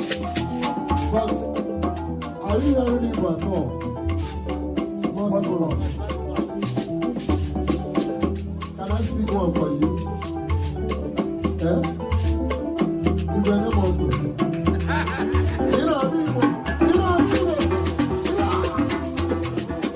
But are you hearing Igbo at all? Small, small. Can I speak one for you? Eh? Igwe nye m otu. Ị na-abịa Igbo? Ị na-abịa Igbo? Ị na-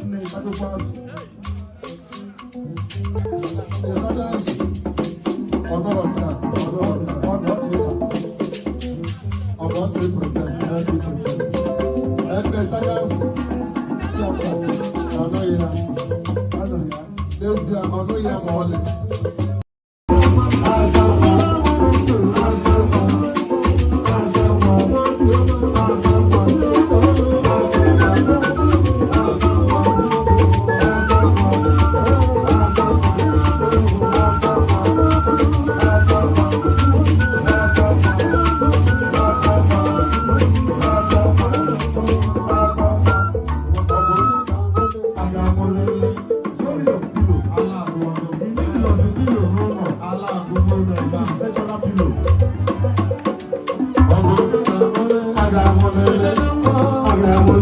Nne, ịtagokwa azụ? Ịtago azụ? Ọ nọrọ taa, ọ nọrọ taa. Ọ dị ịkpa. Ọ bụ ọtụ ịpụrụ. Ọ dị ịkpa. Ebe ịtago azụ? Si akwa. Ọ nụghị ya. Anụrụ ya. N'ezie, ọ nụghị ya ma ọlị. Ala agụwago. Ala agụgbo n'ebe a. Ọ bụ onye na-amụle. Onye nwa.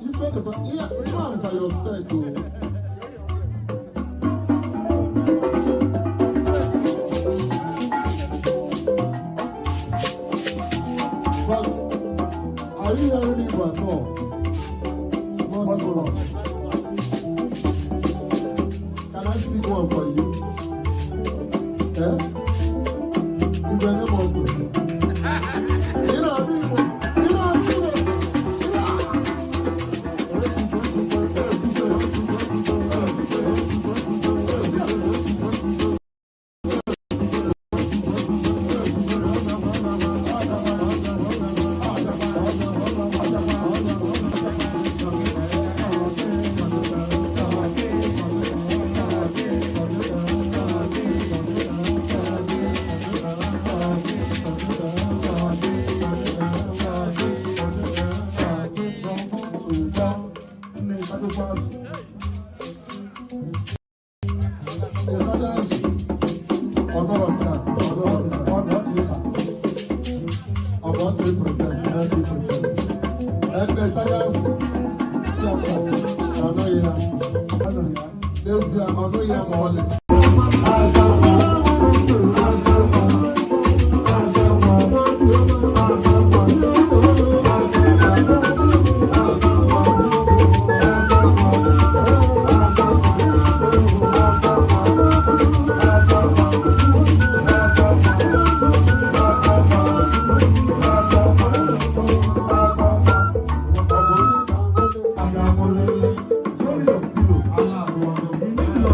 Ife dịkwa ihe ihe a bụkwa your spec o. But are you hearing Igbo at all? Small, small. Can I speak one for you? Eh? Igwe nye m otu. Ị na-abụ Igbo? Ị na-abụ Igbo? Ị na- Nne, ịtagokwa azụ? Ịtago azụ? Ọ nọrọ taa, ọ nọrọ taa. Ọ dị, ọ dị ịkpa. Ọ bụ ọtụ ịpụrụ. Ọ dị ịkpa. Ebe ịtago azụ? Si akwa. Ọ nụghị ya. Anụrụ ya. N'ezie, ọ nụghị ya ma ọlị.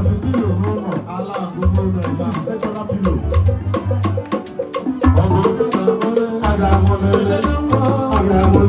Ala agụwago. Ala agụgo ụlọ ebe a. Ọ bụ onye na-amụle. Onye nwa.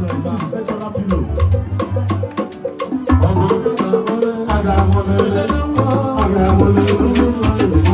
This is natural pillow. Ọ bụ onye ga-aṅụrị? A ga-aṅụrịrị. A ga-aṅụrịrị. A ga-aṅụrịrị.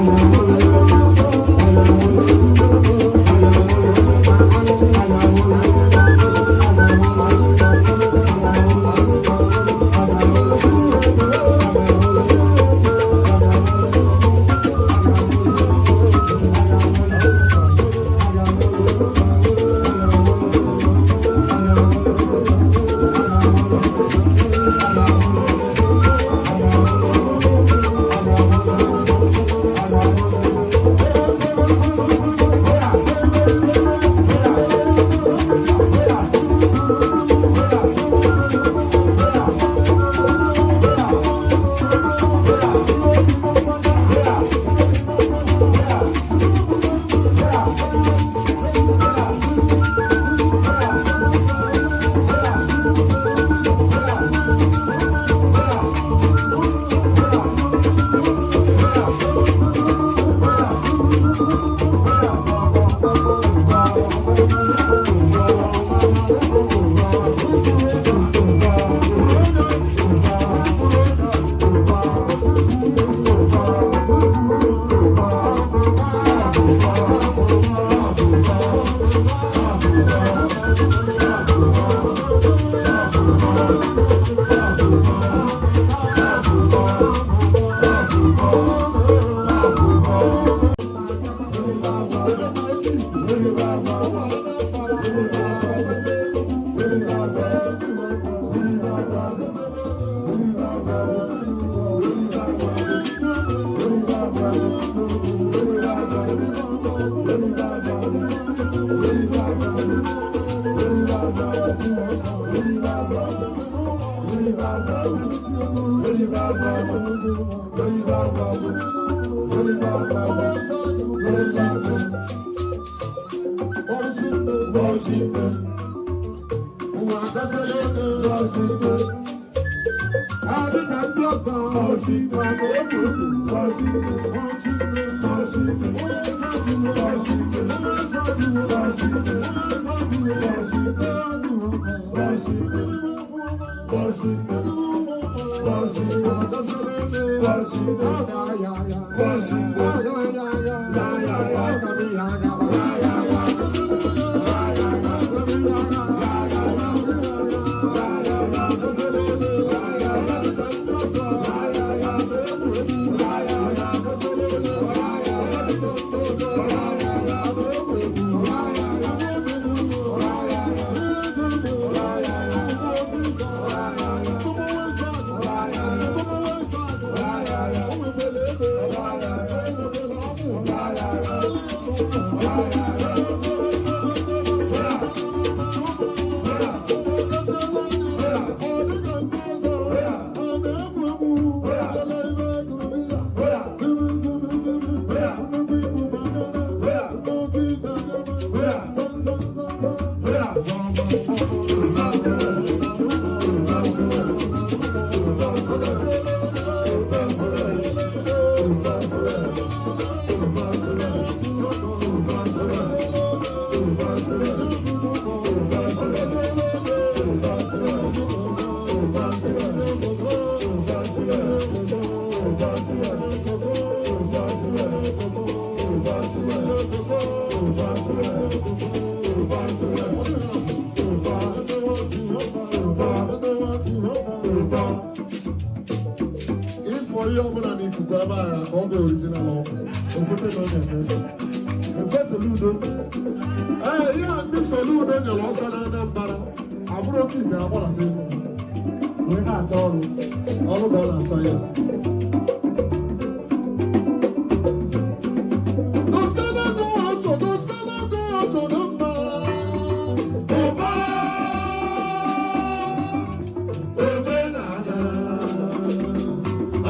Ịfọ ihe ọbụla n'ikuku ebe a ka ọ bụ original ọkụ. Okwute na ọ na-eme. Ekwe Soludo. Ee, ihe a ndị Soludo nyere ọsọ na Anambra abụrụ oke ite agbadata Enugu. Wee na-achọ ọrụ. Ọrụ ka ọ na-achọ ya. Gosana go ocho, Gosana go ocho na mma. Ụba omenala.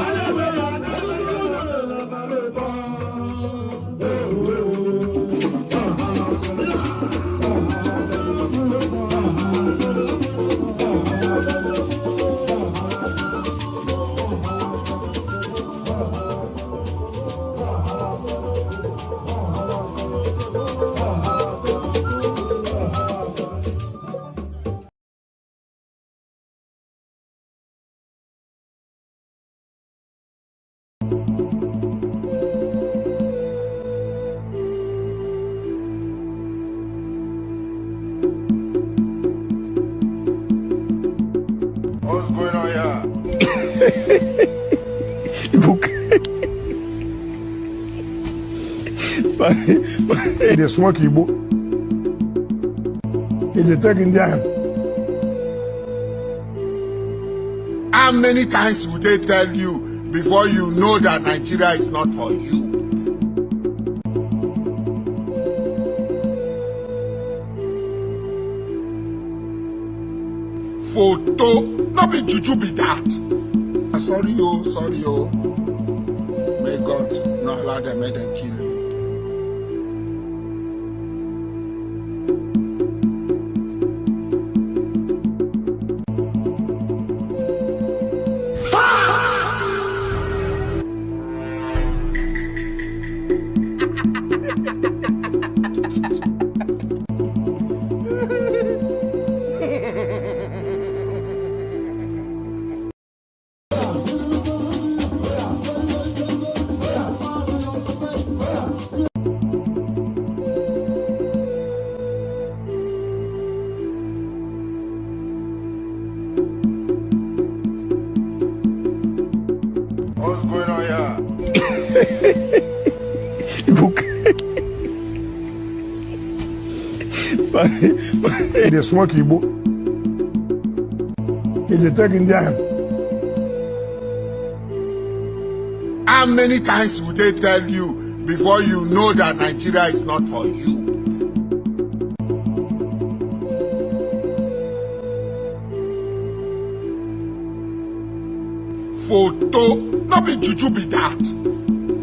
Alebe ya na bara ụba. Ewu ewu. What's going on here? You dey smoke Igbo. You dey take Indian. How many times will they tell you before you know that Nigeria is not for you? Photo, no be juju be that. Ah, sorry oh, sorry oh. May God not allow them, make them kill you. What's going on here? You dey smoke Igbo. You dey take Indian. How many times will they tell you before you know that Nigeria is not for you? Photo, no be juju be that.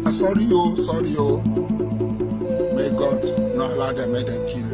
Ah, sorry oh, sorry oh. May God not allow them, make them kill you.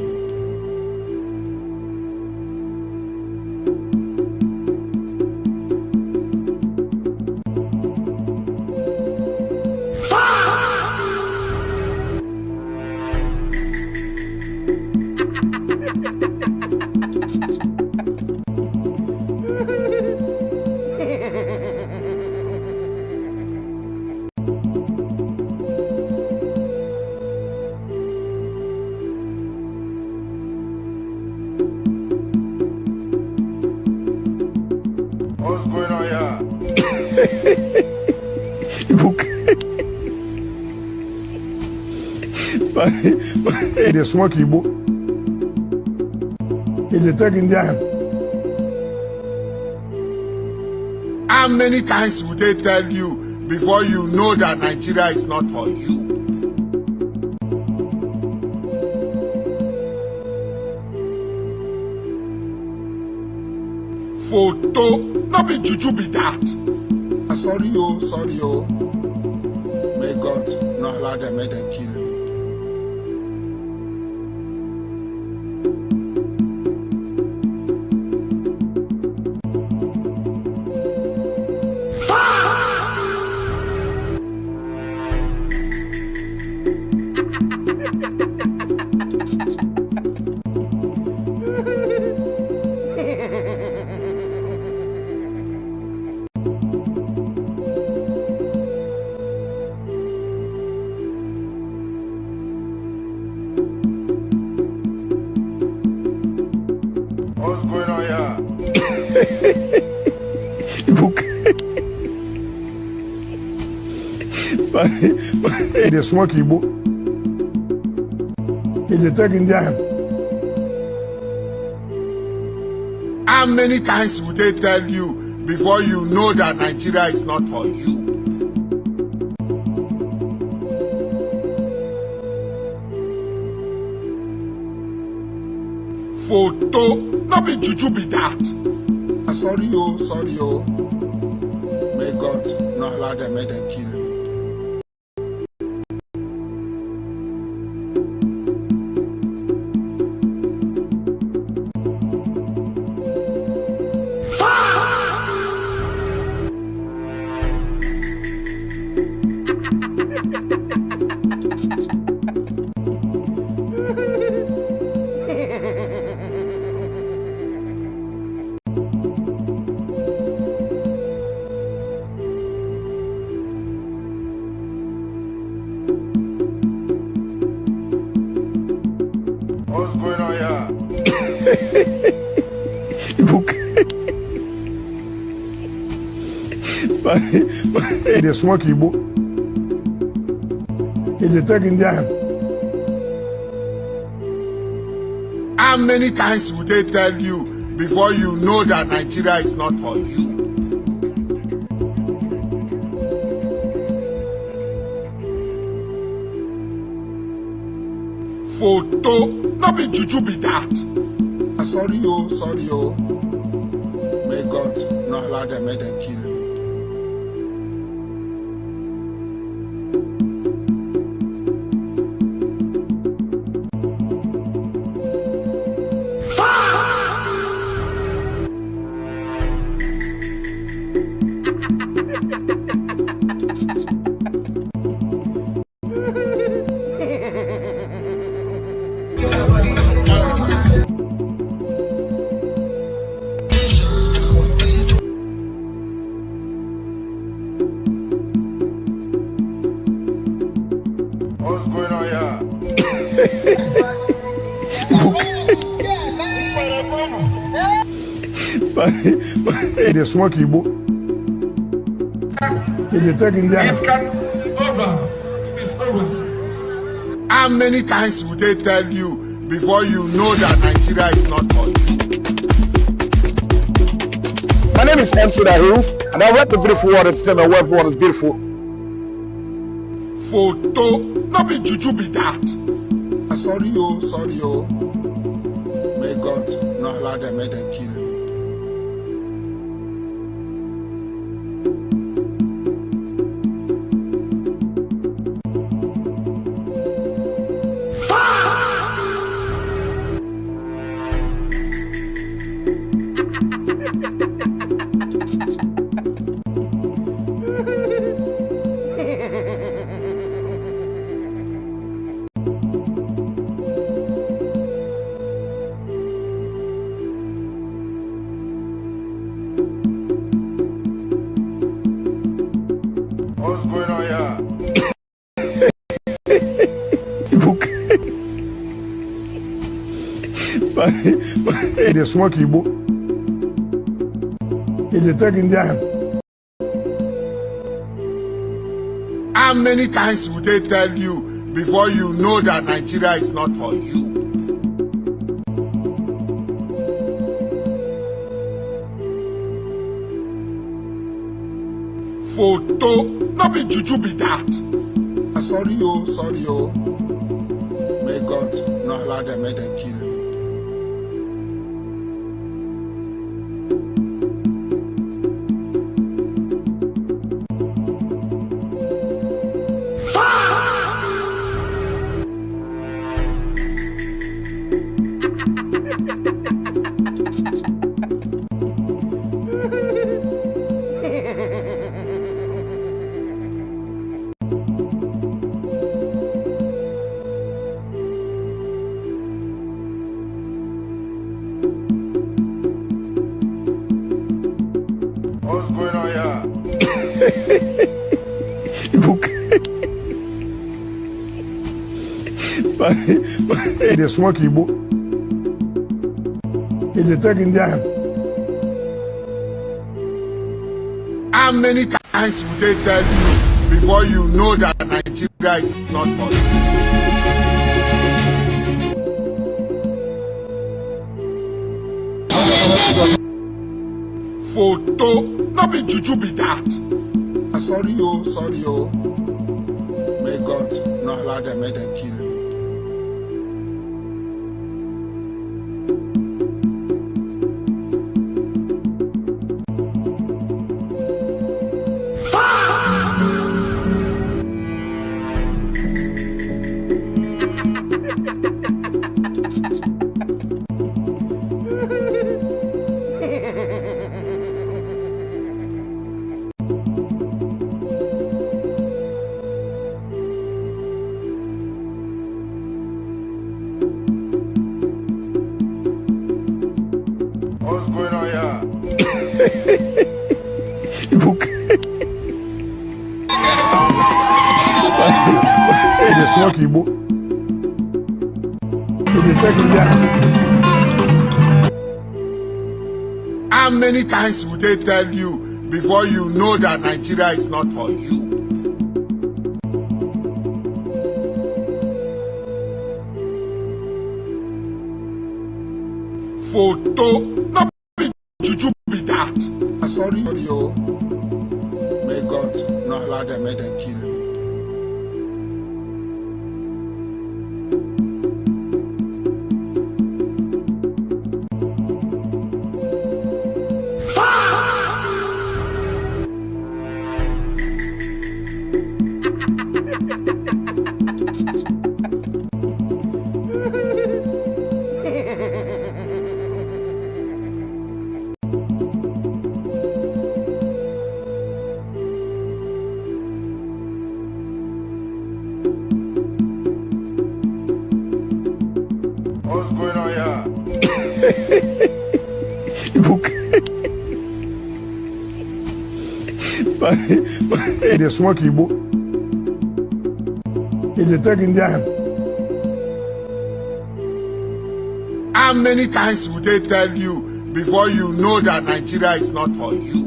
What's going on here? You dey smoke Igbo. You dey take Indian. How many times will they tell you before you know that Nigeria is not for you? Photo, no be juju be that. Ah, sorry oh, sorry oh. May God not allow them, make them kill you. What's going on here? You dey smoke Igbo. You dey take Indian. How many times will they tell you before you know that Nigeria is not for you? Photo, no be juju be that. Ah, sorry oh, sorry oh. May God not allow them, make them kill you. What's going on here? You dey smoke igbo. You dey take ndị ahụ. How many times will they tell you before you know that Nigeria is not for you? Photo, no be juju be that. Ah, sorry oh, sorry oh. May God not allow them, make them kill you. What's going on here? You dey smoke igbo. You dey take ndị ahụ. It can over. It's over. How many times will they tell you before you know that Nigeria is not for you? My name is MC The Hills, and I rep the beautiful world entertainment where everyone is beautiful. Photo, no be juju be that. Ah, sorry oh, sorry oh. May God not allow them, make them kill you. What's going on here? You dey smoke igbo. You dey take ndị ahụ. How many times will they tell you before you know that Nigeria is not for you? Photo, no be juju be that. Ah, sorry oh, sorry oh. May God not allow them, make them kill you. What's going on here? You dey smoke igbo. You dey take ndị ahụ. How many times will they tell you before you know that Nigeria is not for you? Photo, no be juju be that. Ah, sorry oh, sorry oh. May God not allow them, make them kill you. What's going on here? You dey smoke igbo. You dey take ndị ahụ. How many times will they tell you before you know that Nigeria is not for you? Photo, no be juju be that. Ah, sorry, sorry, oh. May God not allow them, make them kill you. What's going on here? Ị dey smoke igbo. Ị dey take ndị ahụ. How many times will they tell you before you know that Nigeria is not for you?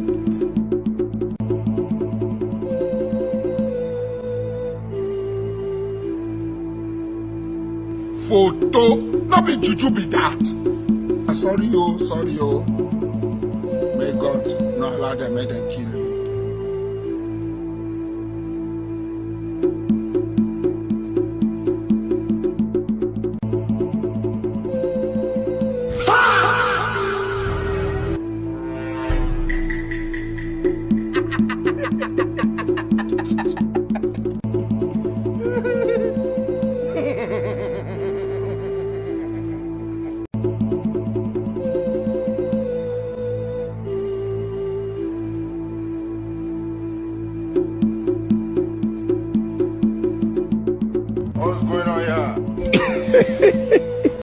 Photo, no be juju be that. Ah, sorry, oh, sorry, oh. May God not allow them, make them kill you.